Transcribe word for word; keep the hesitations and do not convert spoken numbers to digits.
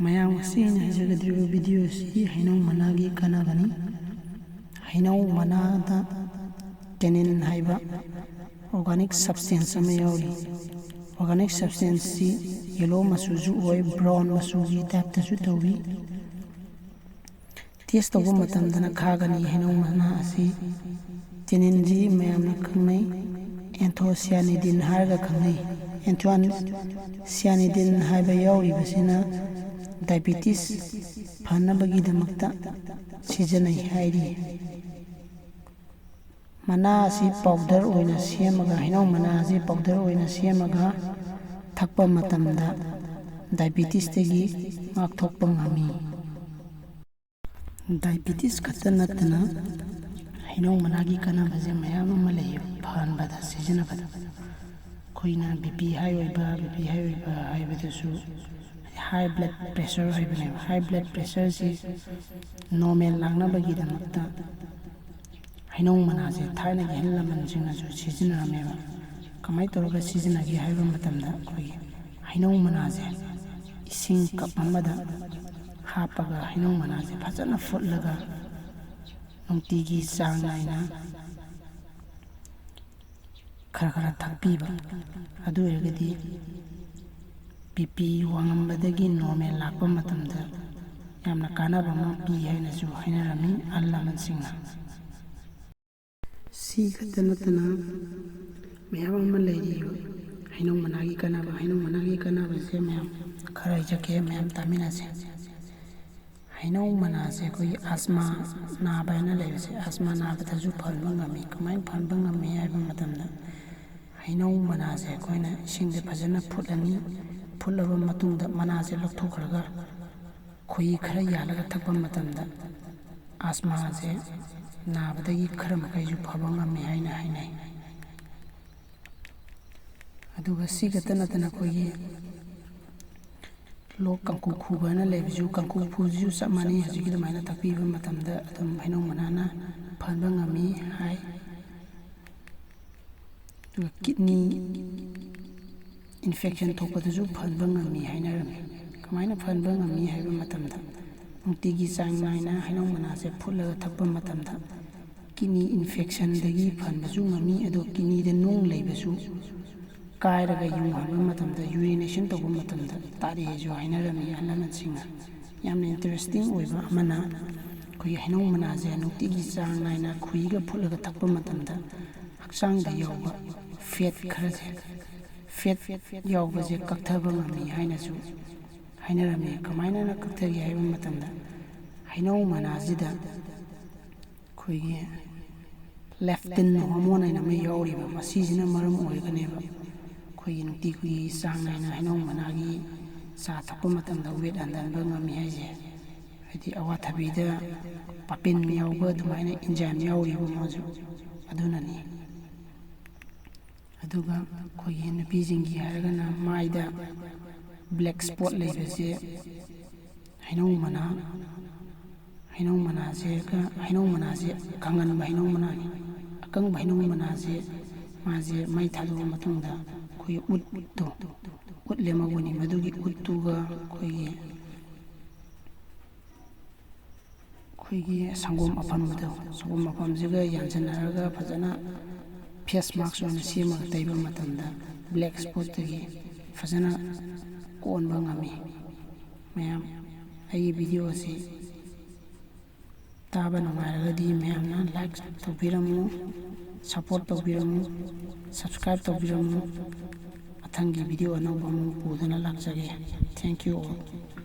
ꯃꯌꯥꯝ, ꯉꯁꯤ ꯑꯩꯅ ꯍꯥꯏꯖꯒꯗꯧꯔꯤꯕ video ꯑꯁꯤ ꯍꯩꯅꯧ ꯃꯅꯥꯒꯤ ꯀꯥꯟꯅꯕꯅꯤ꯫ ꯍꯩꯅꯧ ꯃꯅꯥꯗ tannin ꯍꯥꯏꯕ organic substance ꯑꯃ ꯌꯥꯎꯔꯤ꯫ Organic substance ꯁꯤ yellow ꯃꯆꯨꯁꯨ ꯑꯣꯏ, brown ꯃꯆꯨꯒꯤ type ꯇꯁꯨ ꯇꯧꯏ꯫ Taste ꯇꯧꯕ ꯃꯇꯝꯗꯅ ꯈꯥꯒꯅꯤ ꯍꯩꯅꯧ ꯃꯅꯥ ꯑꯁꯤ꯫ Tannin ꯁꯤ ꯃꯌꯥꯝꯅ ꯈꯪꯅꯩ, anthocyanidin ꯍꯥꯏꯔꯒ ꯈꯪꯅꯩ꯫ Anthocyanidin ꯍꯥꯏꯕ ꯌꯥꯎꯔꯤꯕꯁꯤꯅ diabetes ꯐꯅꯕꯒꯤꯗꯃꯛꯇ ꯁꯤꯖꯤꯟꯅꯩ ꯍꯥꯏꯔꯤ꯫ ꯃꯅꯥ ꯑꯁꯤ powder ꯑꯣꯏꯅ ꯁꯦꯝꯃꯒ, ꯍꯩꯅꯧ ꯃꯅꯥ ꯑꯁꯤ powder ꯑꯣꯏꯅ ꯁꯦꯝꯃꯒ ꯊꯛꯄ ꯃꯇꯝꯗ diabetes ꯇꯒꯤ ꯉꯥꯛꯊꯣꯛꯄ ꯉꯝꯃꯤ꯫ Diabetes ꯈꯛꯇ ꯅꯠꯇꯅ ꯍꯩꯅꯧ ꯃꯅꯥꯒꯤ ꯀꯥꯟꯅꯕꯁꯦ ꯃꯌꯥꯝ ꯑꯃ ꯂꯩꯌꯦ ꯐꯍꯟꯕꯗ, ꯁꯤꯖꯤꯟꯅꯕꯗ꯫ ꯑꯩꯈꯣꯏꯅ BP high ꯑꯣꯏꯕ, BP high ꯑꯣꯏꯕ ꯍꯥꯏꯕꯗꯨꯁꯨ, high blood pressure ꯍꯥꯏꯕꯅꯦꯕ꯫ High blood pressure ꯁꯤ normal ꯂꯥꯛꯅꯕꯒꯤꯗꯃꯛꯇ ꯍꯩꯅꯧ ꯃꯅꯥꯁꯦ ꯊꯥꯏꯅꯒꯤ ꯑꯍꯜ ꯂꯃꯟꯁꯤꯡꯅꯁꯨ ꯁꯤꯖꯤꯟꯅꯔꯝꯃꯦꯕ꯫ ꯀꯃꯥꯏꯅ ꯇꯧꯔꯒ ꯁꯤꯖꯤꯟꯅꯒꯦ ꯍꯥꯏꯕ ꯃꯇꯝꯗ, ꯑꯩꯈꯣꯏꯒꯤ ꯍꯩꯅꯧ ꯃꯅꯥꯁꯦ ꯏꯁꯤꯡ cup ꯑꯃꯗ ꯍꯥꯞꯄꯒ, ꯍꯩꯅꯧ ꯃꯅꯥꯁꯦ ꯐꯖꯅ ꯐꯨꯠꯂꯒ, ꯅꯨꯡꯇꯤꯒꯤ ꯆꯥꯡ ꯅꯥꯏꯅ ꯈꯔ ꯈꯔ ꯊꯛꯄꯤꯕ, ꯑꯗꯨ ꯑꯣꯏꯔꯒꯗꯤ BP ꯋꯥꯡꯉꯝꯕꯗꯒꯤ normal ꯂꯥꯛꯄ ꯃꯇꯝꯗ ꯌꯥꯝꯅ ꯀꯥꯟꯅꯕ ꯑꯃ ꯄꯤ ꯍꯥꯏꯅꯁꯨ ꯍꯥꯏꯅꯔꯝꯃꯤ ꯑꯍꯜ ꯂꯃꯟꯁꯤꯡꯅ꯫ ꯁꯤ ꯈꯛꯇ ꯅꯠꯇꯅ ꯃꯌꯥꯝ ꯑꯃ ꯂꯩꯔꯤꯕ ꯍꯩꯅꯧ ꯃꯅꯥꯒꯤ ꯀꯥꯟꯅꯕ꯫ ꯍꯩꯅꯧ ꯃꯅꯥꯒꯤ ꯀꯥꯟꯅꯕꯁꯦ ꯃꯌꯥꯝ ꯈꯔ ꯍꯥꯏꯖꯒꯦ, ꯃꯌꯥꯝ ꯇꯥꯃꯤꯟꯅꯁꯦ꯫ ꯍꯩꯅꯧ ꯃꯅꯥꯁꯦ ꯑꯩꯈꯣꯏꯒꯤ asthma ꯅꯥꯕ ꯍꯥꯏꯅ ꯂꯩꯕꯁꯦ, asthma ꯅꯥꯕꯗꯁꯨ ꯐꯍꯟꯕ ꯉꯝꯃꯤ꯫ ꯀꯃꯥꯏꯅ ꯐꯍꯟꯕ ꯉꯝꯃꯤ ꯍꯥꯏꯕ ꯃꯇꯝꯗ, ꯍꯩꯅꯧ ꯃꯅꯥꯁꯦ ꯑꯩꯈꯣꯏꯅ ꯏꯁꯤꯡꯗ ꯐꯖꯅ ꯐꯨꯠꯂꯅꯤ꯫ ꯐꯨꯠꯂꯕ ꯃꯇꯨꯡꯗ ꯃꯅꯥꯁꯦ ꯂꯧꯊꯣꯛꯈ꯭ꯔꯒ ꯈꯣꯍꯤ ꯈꯔ ꯌꯥꯜꯂꯒ ꯊꯛꯄ ꯃꯇꯝꯗ asthma ꯁꯦ ꯅꯥꯕꯗꯒꯤ ꯈꯔ ꯃꯈꯩꯁꯨ ꯐꯕ ꯉꯝꯃꯤ ꯍꯥꯏꯅ ꯍꯥꯏꯅꯩ꯫ ꯑꯗꯨꯒ ꯁꯤ ꯈꯛꯇ ꯅꯠꯇꯅ ꯑꯩꯈꯣꯏꯒꯤ ꯂꯣꯛ ꯀꯥꯡꯈꯨ ꯈꯨꯕꯅ ꯂꯩꯕꯁꯨ, ꯀꯥꯡꯈꯨ ꯈꯨꯕꯁꯤꯁꯨ ꯆꯞ ꯃꯥꯟꯅꯩ꯫ ꯍꯧꯖꯤꯛꯀꯤ ꯑꯗꯨꯃꯥꯏꯅ ꯊꯛꯄꯤꯕ ꯃꯇꯝꯗ ꯑꯗꯨꯝ ꯍꯩꯅꯧ ꯃꯅꯥꯅ ꯐꯍꯟꯕ ꯉꯝꯃꯤ ꯍꯥꯏ꯫ ꯑꯗꯨꯒ kidney infection ꯊꯣꯛꯄꯗꯁꯨ ꯐꯍꯟꯕ ꯉꯝꯃꯤ ꯍꯥꯏꯅꯔꯝꯃꯤ꯫ ꯀꯃꯥꯏꯅ ꯐꯍꯟꯕ ꯉꯝꯃꯤ ꯍꯥꯏꯕ ꯃꯇꯝꯗ, ꯅꯨꯡꯇꯤꯒꯤ ꯆꯥꯡ ꯅꯥꯏꯅ ꯍꯩꯅꯧ ꯃꯅꯥꯁꯦ ꯐꯨꯠꯂꯒ ꯊꯛꯄ ꯃꯇꯝꯗ kidney infectionꯗꯒꯤ ꯐꯍꯟꯕꯁꯨ ꯉꯝꯃꯤ꯫ ꯑꯗꯣ kidneyꯗ ꯅꯨꯡ ꯂꯩꯕꯁꯨ ꯀꯥꯏꯔꯒ ꯌꯨꯡꯍꯟꯕ ꯃꯇꯝꯗ, urination ꯇꯧꯕ ꯃꯇꯝꯗ ꯇꯥꯔꯛꯑꯦꯁꯨ ꯍꯥꯏꯅꯔꯝꯃꯤ ꯑꯍꯜ ꯂꯃꯟꯁꯤꯡꯅ꯫ ꯌꯥꯝꯅ interesting ꯑꯣꯏꯕ ꯑꯃꯅ, ꯑꯩꯈꯣꯏꯒꯤ ꯍꯩꯅꯧ ꯃꯅꯥꯁꯦ ꯅꯨꯡꯇꯤꯒꯤ ꯆꯥꯡ ꯅꯥꯏꯅ ꯈꯨꯍꯤꯒ ꯐꯨꯠꯂꯒ ꯊꯛꯄ ꯃꯇꯝꯗ ꯍꯛꯆꯥꯡꯗ ꯌꯥꯎꯕ fat ꯈꯔꯁꯦ, fat ꯌꯥꯎꯕꯁꯦ ꯀꯛꯊꯕ ꯉꯝꯃꯤ ꯍꯥꯏꯅꯁꯨ ꯍꯥꯏꯅꯔꯝꯃꯤ꯫ ꯀꯃꯥꯏꯅ ꯀꯛꯊꯒꯦ ꯍꯥꯏꯕ ꯃꯇꯝꯗ, ꯍꯩꯅꯧ ꯃꯅꯥꯁꯤꯗ ꯑꯩꯈꯣꯏꯒꯤ leptin hormone ꯍꯥꯏꯅ ꯑꯃ ꯌꯥꯎꯔꯤꯕ, ꯃꯁꯤꯁꯤꯅ ꯃꯔꯝ ꯑꯣꯏꯔꯒꯅꯦꯕ ꯑꯩꯈꯣꯏꯒꯤ ꯅꯨꯡꯇꯤ ꯈꯨꯗꯤꯡꯒꯤ ꯆꯥꯡ ꯅꯥꯏꯅ ꯍꯩꯅꯧ ꯃꯅꯥꯒꯤ ꯆꯥ ꯊꯛꯄ ꯃꯇꯝꯗ weight ꯍꯟꯊꯍꯟꯕ ꯉꯝꯃꯤ ꯍꯥꯏꯁꯦ꯫ ꯍꯥꯏꯗꯤ ꯑꯋꯥꯊꯕꯤꯗ papain ꯌꯥꯎꯕ ꯑꯗꯨꯃꯥꯏꯅ enzyme ꯌꯥꯎꯔꯤꯕ ꯃꯥꯁꯨ, ꯑꯗꯨꯅꯅꯤ꯫ ꯑꯗꯨꯒ ꯑꯩꯈꯣꯏꯒꯤ ꯅꯨꯄꯤꯁꯤꯡꯒꯤ ꯍꯥꯏꯔꯒꯅ ꯃꯥꯏꯗ black spot ꯂꯩꯕꯁꯦ ꯍꯩꯅꯧ ꯃꯅꯥ, ꯍꯩꯅꯧ ꯃꯅꯥꯁꯦ, ꯍꯩꯅꯧ ꯃꯅꯥꯁꯦ ꯀꯪꯍꯟꯕ ꯍꯩꯅꯧ ꯃꯅꯥꯅꯤ꯫ ꯑꯀꯪꯕ ꯍꯩꯅꯧ ꯃꯅꯥꯁꯦ, ꯃꯥꯁꯦ ꯃꯩ ꯊꯥꯗꯣꯛꯑ ꯃꯇꯨꯡꯗ ꯑꯩꯈꯣꯏꯒꯤ ꯎꯠꯇꯣ, ꯎꯠ ꯂꯦꯝꯍꯧꯒꯅꯤ꯫ ꯃꯗꯨꯒꯤ ꯎꯠꯇꯨꯒ ꯑꯩꯈꯣꯏꯒꯤ ꯑꯩꯈꯣꯏꯒꯤ ꯁꯪꯒꯣꯝ ꯑꯐꯝꯕꯗꯣ, ꯁꯪꯒꯣꯝ ꯑꯐꯝꯕꯁꯤꯒ ꯌꯥꯟꯁꯤꯟꯅꯔꯒ ꯐꯖꯅ face mask ꯑꯣꯏꯅ ꯁꯦꯝꯃꯒ ꯇꯩꯕ ꯃꯇꯝꯗ black spotꯇꯒꯤ ꯐꯖꯅ ꯀꯣꯛꯍꯟꯕ ꯉꯝꯃꯤ꯫ ꯃꯌꯥꯝ, ꯑꯩꯒꯤ video ꯑꯁꯤ ꯇꯥꯕ ꯅꯨꯡꯉꯥꯏꯔꯒꯗꯤ ꯃꯌꯥꯝꯅ like ꯇꯧꯕꯤꯔꯝꯃꯨ, support ꯇꯧꯕꯤꯔꯝꯃꯨ, subscribe ꯇꯧꯕꯤꯔꯝꯃꯨ꯫ ꯃꯊꯪꯒꯤ video ꯑꯅꯧꯕ ꯑꯃꯨꯛ ꯄꯨꯗꯨꯅ ꯂꯥꯛꯆꯒꯦ꯫ Thank you all꯫